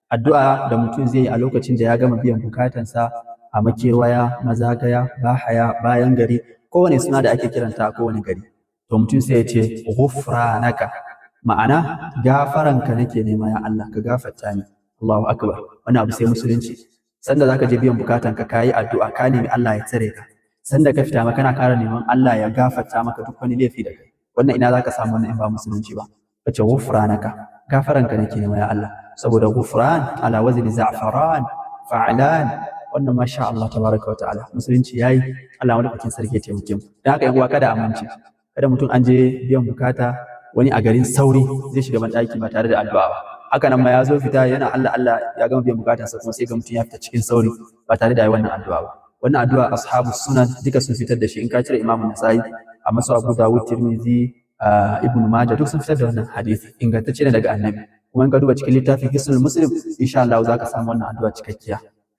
Addu'a da mutum zai yi a lokacin da ya gama biyan bukatansa a makewaya, mazagaya, bahaya, bayan gari, kowane suna da ake kiranta a kowane gari. To mutum sai ya ce ghufranaka, ma'ana gafaranka nake nema, ya Allah ka gafarta ni. Allahu akbar. Wannan abu sai musulunci. Sanda zaka je biyan bukatanka, ka yi addu'a, ka nemi Allah ya tsare ka. Sanda ka fita ma, kana ƙara neman Allah ya gafarta maka duk wani laifi da kai. Wannan ina zaka samu wannan in ba musulunci ba? Kace ghufranaka, gafaranka nake nema ya Allah, saboda ghufran ala wazni za'faran fa'lan. Wannan masha Allah tabaraka wa ta'ala, musulunci yayi. Allah madaukakin sarki ya taimake mu. Dan haka yan uwa, kada amince, kada mutum an je biyan bukata, wani a garin sauri zai shiga ban daki ba tare da addu'a ba. Haka nan ma ya zo fita, yana Allah Allah ya gama biyan bukatarsa, kuma sai ga mutum ya fita cikin sauri ba tare da yi wannan addu'a ba. Wannan addu'a ashabu sunan duka sun fitar da shi, in ka cire Imamu Nasa'i, amma su Abu Dawud, Tirmidhi, Ibn Majah, duk sun fitar da wannan hadisi, ingantacce ne daga Annabi. Kuma in ka duba cikin littafin Hisnul Muslim, insha Allah zaka samu wannan addu'a cikakkiya.